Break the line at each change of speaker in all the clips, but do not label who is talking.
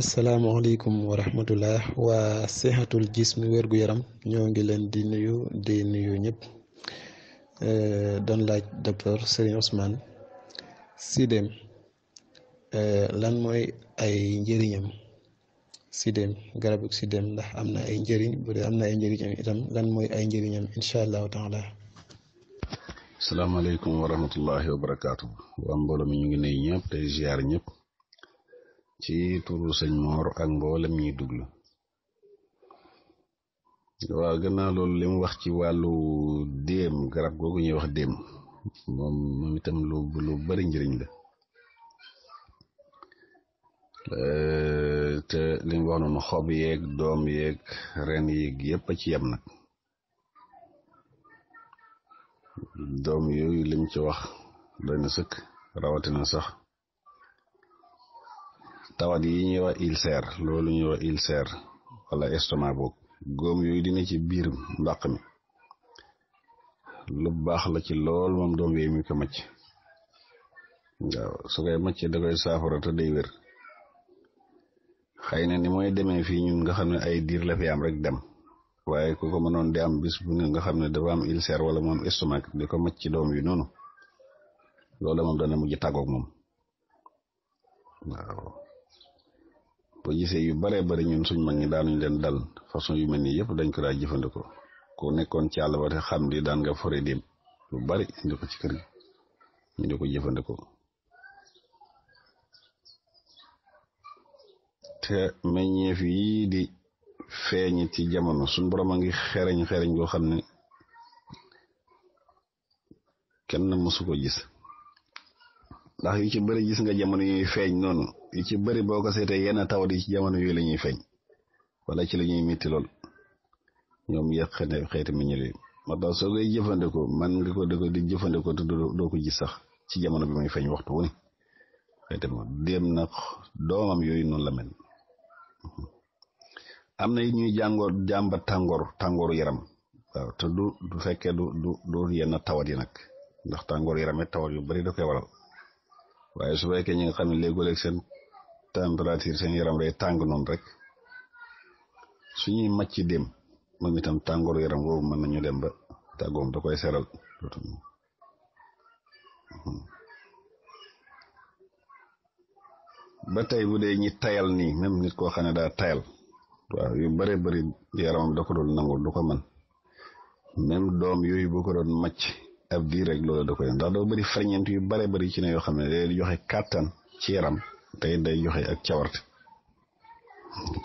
asalaamaaleykum wa rahmatullah waa Sihhatul Jism wérgu yaram ñoo ngi leen di nuyu ñëpp doon laaj docteur Serigne Ousmane Sidem lan mooy ay njëriñam Sidem garabu Sidem ndax am na ay njëriñ bu dee am na ay njëriñam itam lan mooy ay njëriñam incha allahu taala.
asalaamaaleykum wa rahmatullahi wa barakaatu. waa mbooloo mi ñu ngi nuyu ñëpp tey ziar ñëpp ci turu sëñ Mor ak mboolem ñuy duglu. waaw gannaaw loolu li mu wax ci wàllu déem garab googu ñuy wax déem moom itam lu bari njëriñ la te li mu wax noonu xob yeeg doom yeeg ren yeeg yëpp a ci yem nag. doom yooyu lim ci wax doy na sëkk rawatina sax tawat yi ñuy wax ulcère loolu ñuy wax ulcère wala estomac boog góom yooyu dina ci biir mbàq mi lu baax la ci lool moom doom yooyu mi ko macc waaw su koy macc da koy saafara te day wér. xëy na ni mooy demee fii ñun nga xam ne ay diir la fi am rek dem waaye ku ko mënoon di am bis bu ne nga xam ne dafa am ulcère wala moom estomac di ko macc ci doom yi noonu loolu moom dana mujj tàggoog moom. waaw boo gisee yu baree bari ñun suñ mag ñi daanuñ leen dal façon yu mel nii yëpp dañ ko daa jëfandikoo ku nekkoon ci àll ba te xam di daan nga fore dem lu bari indi ko ci kër gi ñu di ko jëfandikoo te meññeef yi di feeñ ci jamono suñ borom a ngi xereñ goo xam ne kenn mësu ko gis ndax yu ci bëri gis nga jamono yuy feeñ noonu yu ci bëri boo ko seetee yenn tawat yi ci jamono yooyu la ñuy feeñ wala ci la ñuy mitti lool ñoom yëq xeeti meññeel yi moo tax soo koy jëfandikoo man nga ko di jëfandikoo te doo ko gis sax ci jamono bi muy feeñ waxtu wu ne xeeti moom dem na doomam yooyu noonu la mel. am na it ñuy jàmbat tàngooru yaram waaw te du fekkee du yenn tawat yi nag ndax tàngooru yaram it tawat yu bari da koy waral waaye su fekkee ñi nga xam ne léegoo-léeg seen température seen yaram day tàng noonu rek suñuy màcc dem moom itam tàngooru yaram boobu mën nañu dem ba tàggoom da koy seral ba tey bu dee ñi tayal nii même nit koo xam ne daa tayal waaw yu bare bari yaramam da ko doon nangul du ko man même doom yooyu boo ko doon màcc ab diir rek loolu da koy ndax doo bari ferñeent yu bare bari ci ne yoo xam ne day joxe kàttan ci yaram tey day joxe ak cawarte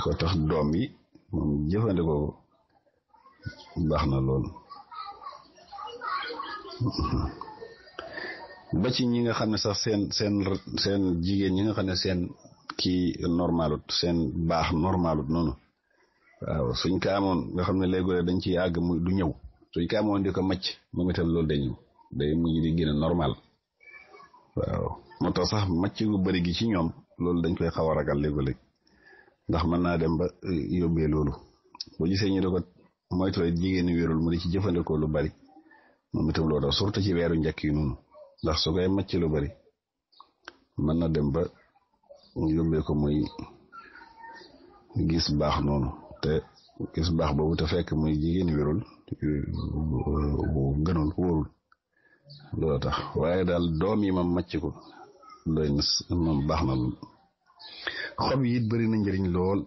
ko tax doom yi moom jëfandikoo baax na lool. ba ci ñi nga xam ne sax seen jigéen ñi nga xam ne seen kii normalut seen baax normalut noonu waaw suñ ko amoon nga xam ne léegi dañ ciy àgg mu du ñëw suñ ko amoon di ko macc moom itam loolu day ñëw day mujj di gën a normal waaw moo tax sax macc gu bëri gi ci ñoom loolu dañ koy xaw a ragal léegi ndax mën naa dem ba yóbbee loolu boo gisee ñu da ko moytuwee jigéen ñi wérul mu di ci jëfandikoo lu bari moom itam loolu surtout ci weeru njëkk yi noonu ndax su koy macc lu bari mën na dem ba yóbbee ko muy gis baax noonu te gis baax boobu te fekk muy jigéen wérul gënul wóorul loolu tax waaye daal doom yi ma macc ko doy na moom baax na lool. xob yi it bari na njëriñ lool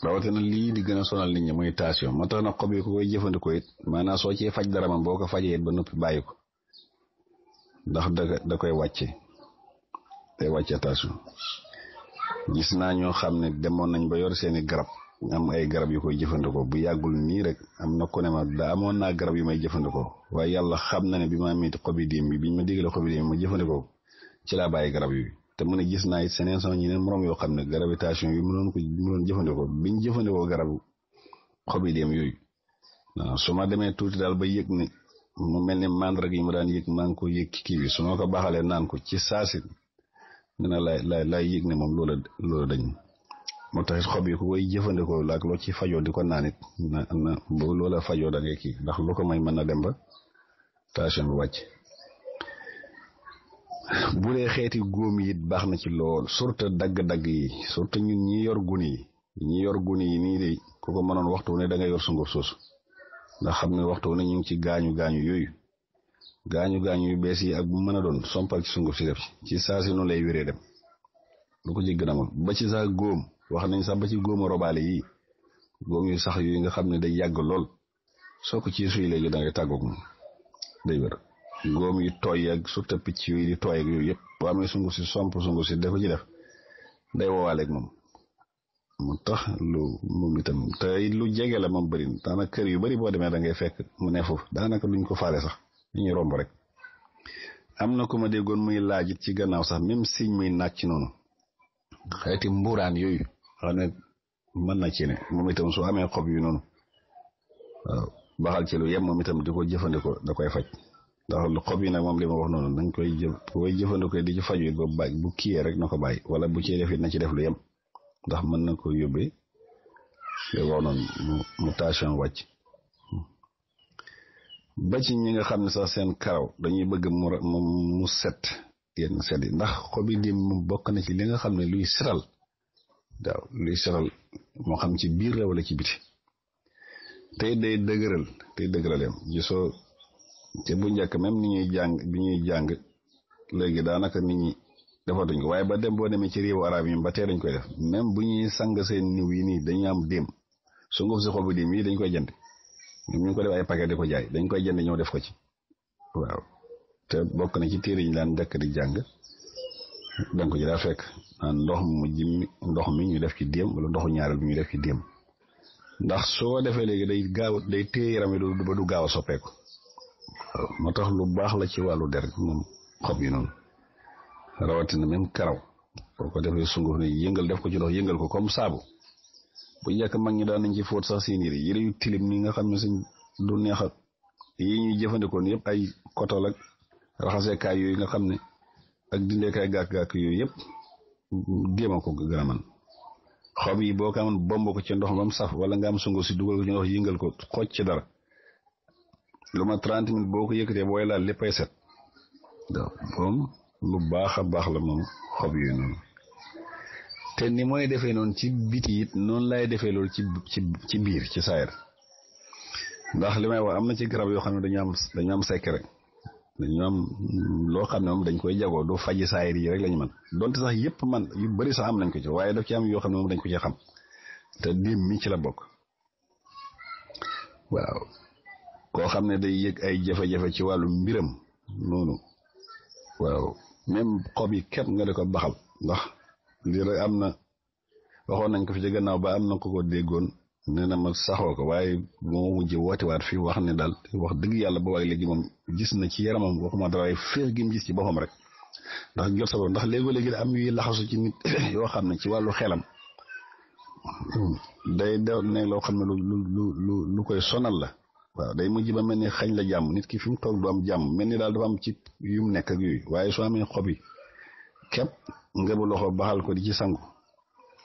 rawatina lii di gën a sonal nit ñi muy tension moo tax nag xob yi ku koy jëfandikoo it maanaam soo ci faj dara moom boo ko fajee it ba noppi bàyyi ko ndax da koy wàcce day wàcce tension. gis naa ñoo xam ne demoon nañ ba yor seeni garab am ay garab yu koy jëfandikoo bu yàggul nii rek am na ku ne ma amoon naa garab yu may jëfandikoo waaye yàlla xam na ne bi ma amee xobi diim bi biñ ma digalee xobi diim ma jëfandikoo ci laa bàyyi garab yi te mu ne gis naa it seneen sama ñeneen moroom yoo xam ne gravitation yi mënoon jëfandikoo biñ jëfandikoo garabu xobi diim yooyu waaw su ma demee tuuti daal ba yëg ne mu mel ne mandarga yi ma daan yëg maa ngi ko yëg kii bi su ma ko baaxalee naan ko ci saasi dina lay yëg ne moom loolu dañ moo tax xob yi ku koy jëfandikoo la ak loo ci fajoo di ko naan it na bu loola fajoo da ngay kii ndax lu ko may mën na dem ba tension bi wàcc. bu dee xeeti góom yi it baax na ci lool surtout dagg-dagg yi surtout ñun ñi yor guni yi nii de ku ko mënoon waxtu ne da nga yor sunguf soosu ndax xam ne waxtu ne ñu ngi ci gaañu yooyu gaañu yu bees yi ak bu mën a doon sompal ci sunguf si def ci saa si noonu lay wéree dem lu ko ci gën a amul ba ci sax góom wax nañ sax ba ci góoma robaale yi góom yu sax yooyu nga xam ne day yàgg lool soo ko ci suy léegi da ngay tàggoog moom day wér góom yu tooy ak surtout picc yooyu di tooy ak yooyu yëpp boo amee sunguf si somp sunguf si dafa ci def day woowaaleeg moom mu tax lu moom itam te lu jege la moom bëri daanaka kër yu bëri boo demee da ngay fekk mu ne foofu daanaka duñ ko faale sax dañuy romb rek am na ku ma déggoon muy laajit ci gannaaw sax même siñ muy nàcc noonu xeeti mbuuraan yooyu xam ne mën na ci ne moom itam su amee xob yu noonu waaw baxal ci lu yem moom itam di ko jëfandikoo da koy faj ndax lu xob yi nag moom li ma wax noonu dañ koy jëfandikoo di ci faju it ba bàyyi bu kiyee rek na ko bàyyi wala bu ci def it na ci def lu yem ndax mën na ko yóbbee li wax noonu mu tension wàcc ba ci ñi nga xam ne sax seen karaw dañuy bëgg mu set yenn set yi ndax xobi dim mu bokk na ci li nga xam ne luy setal waaw luy setal moo xam ci biir la wala ci biti tey day dëgëral yam gisoo te bu njëkk même bi ñuy jàng léegi daanaka nit ñi defatuñ ko waaye ba dem boo demee ci réewu arab yi ba tey dañ koy def même bu ñuy sang seen niw yi nii dañuy am déem sunguf si xobu déem yi dañ koy jënd ñu ngi ko def ay paquet di ko jaay dañ koy jënd ñëw def ko ci waaw te bokk na ci téere yi ñu daan dëkk di jàng danga ko ci daa fekk naan ndox mi ñu def ci déem wala ndoxu ñaareel bi ñu def ci déem ndax soo defee léegi day téye yaram yi ba du gaaw a soppeeku waaw moo tax lu baax la ci wàllu der moom xob yi noonu rawatina même karaw boo ko defee sunguf ne yëngal def ko ci ndox yëngal ko comme saabu bu njëkk mag ñi daan nañ ci fóot sax seen yére yu tilim ni nga xam ne suñ du neex ak yi ñuy jëfandikoon yëpp ay kotol ak raxaseekaay yooyu nga xam ne ak dindeekaay gàkk-gàkk yooyu yëpp géema ko gën a man xob yi boo ko amoon bomb ko ci ndox ba mu saf wala nga am sunguf si dugal ko ci ndox yëngal ko xooj ci dara lu ma 30 minutes boo ko yëkkatee booy laal léppay set waaw moom lu baax a baax la moom xob yooyu noonu te ni mooy defee noonu ci biti it noonu lay defee loolu ci biir ci saayir ndax li may wax am na ci garab yoo xam ne dañu am secret dañu am loo xam ne moom dañ koy jagoo du faji saayir yi rek lañu mën donte sax yëpp man yu bari sax am nañ ko ci waaye daf ci am yoo xam ne moom dañ ko ci xam te déem mi ci la bokk waaw koo xam ne day yëg ay jafe-jafe ci wàllu mbiram noonu waaw même xob yi képp nga di ko baxal ndax lii rek am na waxoon nañ ko fi ci gannaaw ba am na ko déggoon nee na ma saxoo ko waaye moo mujj wootewaat fii wax ne daal wax dëgg yàlla ba waaye léegi moom gis na ci yaramam waxuma dara waaye féex gi mu gis ci boppam rek ndax jot sa bopp ndax léegi am yuy laxasu ci nit yoo xam ne ci wàllu xelam day ne loo xam ne lu koy sonal la waaw day mujj ba mel ni xañ la jàmm nit ki fi mu toog du am jàmm mel ni daal dafa am ci yu mu nekk ak yooyu waaye soo amee xob yi képp nga bu loxo baxal ko di ci sangu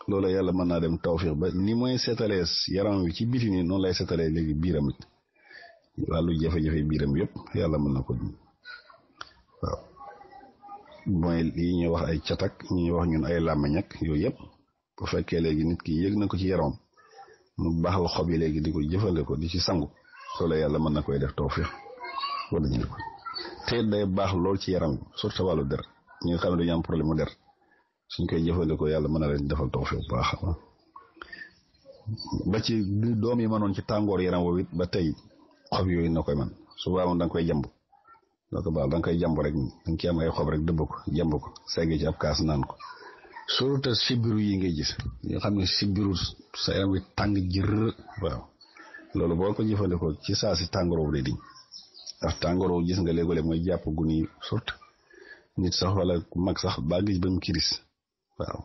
loolu yàlla mën naa dem tawfiix ba ni mooy seetalee yaram wi ci biti nii noonu lay seetalee léegi biiram it wàllu jafe-jafe biiram yëpp yàlla mën na ko waaw mooy yi ñuy wax ay catak ñuy wax ñun ay làmmiñ ak yooyu yëpp bu fekkee léegi nit ki yëg na ko ci yaramam mu baxal xob yi léegi di ko jëfandikoo di ci sangu loolu yàlla mën na koy def tawfiix wala ñu ko te day baax lool ci yaram surtout wàllu der ñi nga xam ne dañu am problème mu der suñ koy jëfandikoo yàlla mën na leen defal tawfiix bu baax ba ci doom yi mënoon ci tàngoor yaram woowu it ba tey xob yooyu na koy man su boobaa moom da nga koy jàmb doo ko baax da nga koy jàmb rek da nga ci am ay xob rek dëbb ko jàmb ko segg ci ab kaas naan ko surtout sibiru yi ngay gis nga xam ne sibiru sa yaram wi tàng jër waaw loolu boo ko jëfandikoo ci saa si tàngoor day diñ ndax tàngoor gis nga léeg-léeg mooy jàpp guni yi surtout nit sax wala mag sax baa gis ba mu kiris waaw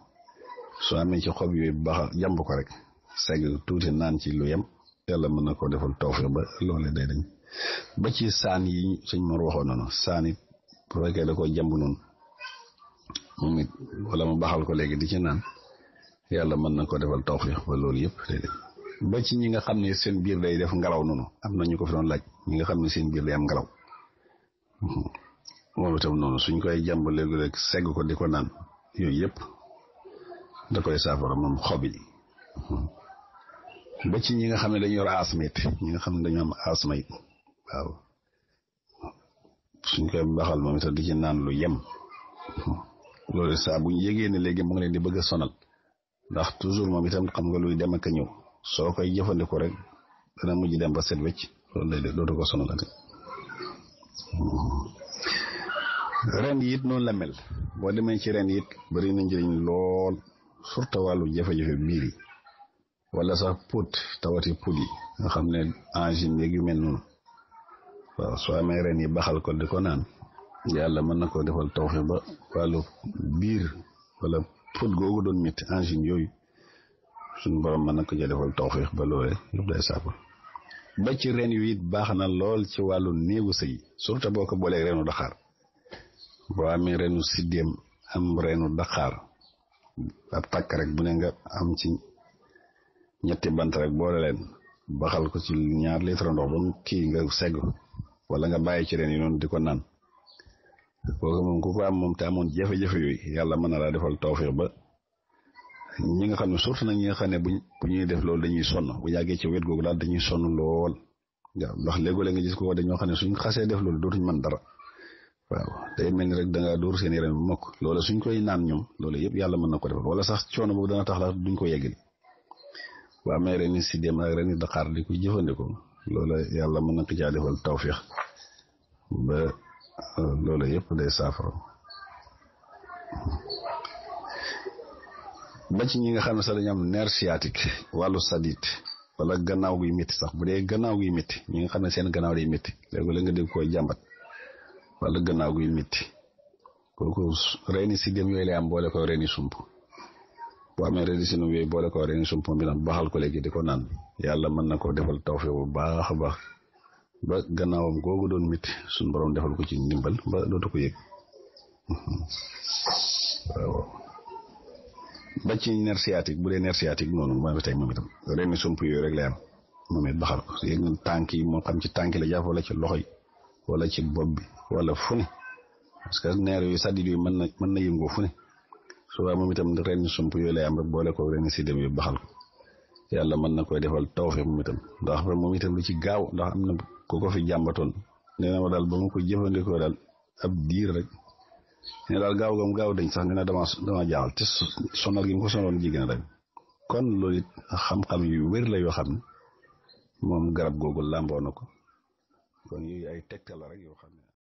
soo amee ci xob yooyu baax jàmb ko rek segg tuuti naan ci lu yem yàlla mën na ko defal tawfiix ba loolee day dañ ba ci saan yi suñ mor waxoon noonu saan it bu fekkee da ko jàmb noonu moom it wala mu baxal ko léegi di ci naan yàlla mën na ko defal tawfiix ba loolu yëpp day dañ ba ci ñi nga xam ne seen biir day def ngelaw noonu am na ñu ko fi doon laaj ñi nga xam ne seen biir day am ngelaw moom itam noonu suñ koy jàmb léegi-léeg segg ko di ko naan yooyu yëpp da koy saafara moom xob yi ba ci ñi nga xam ne dañu yor asma it ñi nga xam ne dañu am asma it waaw suñ koy baxal moom itam di ci naan lu yem loolu saa buñ yégee ne léegi mu ngi leen di bëgg a sonal ndax toujours moom itam xam nga luy dem ak a ñëw soo koy jëfandikoo rek dana mujj dem ba set wecc loolu lay def dootu ko sonalati ren yi it noonu la mel boo demee ci ren yi it bari na njëriñ lool surtout wàllu jafe-jafe biir yi wala sax put tawati put yi nga xam ne angine yeeg yu mel noonu waaw soo amee ren yi baxal ko di ko naan yàlla mën na koo defal tawfeex ba wàllu biir wala put googu doon métti angine yooyu suñu borom mën na ko ja defal tawfeex ba loolee yëpp day saako ba ci ren yu it baax na lool ci wàllu néegu sëy surtout boo ko booleeg reenu daxaar boo amee reenu siddéem am reenu daxaar ab takk rek bu ne nga am ci ñetti bant rek boole leen baxal ko ci 2 litre ndox ba mu kii nga segg wala nga bàyyi ci ren yi noonu di ko naan kooku moom ku ko am moom te amoon jafe-jafe yooyu yàlla mën na laa defal tawfeex ba ñi nga xam ne surtout nag ñi nga xam ne bu ñuy def loolu dañuy sonn bu yàggee ci wet googu daal dañuy sonn lool waaw ndax léegoo-léeg nga gis ko dañoo xam ne suñ xasee def loolu dootuñ mën dara waaw day mel ni rek da ngaa dóor seen yaram bi mokk loolu suñ koy naan ñoom loolu yëpp yàlla mën na ko defal wala sax coono boobu dana tax la duñ ko yeggali waa mais ren si dem ak ren Dakar di ko jëfandikoo loolu yàlla mën na ko caa defal tawfeex ba loolu yëpp day saafara ba ci ñi nga xam ne sax dañu am nerf sciatique wàllu sadit wala gannaaw guy métti sax bu dee gannaaw guy métti ñi nga xam ne seen gannaaw day métti léegi la nga dégg koy jàmbat wala gannaaw guy métti kooku reeni si dem yooyu lay am boole ko reeni sump boo amee reeni si yooyu boole ko reeni sump bi nag baxal ko léegi di ko naan yàlla mën na ko defal tawfeex bu baax a baax ba gannaawam googu doon métti suñu borom defal ko ci ndimbal ba dootu ko yëg waaw ba ci nerf sciatique bu dee nerf sciatique noonu mooy tey moom itam reeni sump yooyu rek lay am moom it baxal ko yëg tànk yi moo xam ci tànk la jàpp wala ci loxo yi wala ci bopp bi wala fu ne parce que neer yooyu sadit yooyu mën na yëngoo fu ne suba moom itam reeni sump yooyu lay am rek boole ko reeni si dem yooyu baxal ko yàlla mën na koy defal tawfeex moom itam ndax moom itam lu ci gaaw ndax am na ku ko fi jàmbatoon nee na ma daal ba ma ko jëfandikoo daal ab diir rek ne daal gaaw dañ sax ne na dama jaaxal te sonal gi mu ko sonaloon jigéen rek kon loolu it xam-xam yu wér la yoo xam ne moom garab googu làmboo na ko kon yooyu ay tegtal la rek yoo xam ne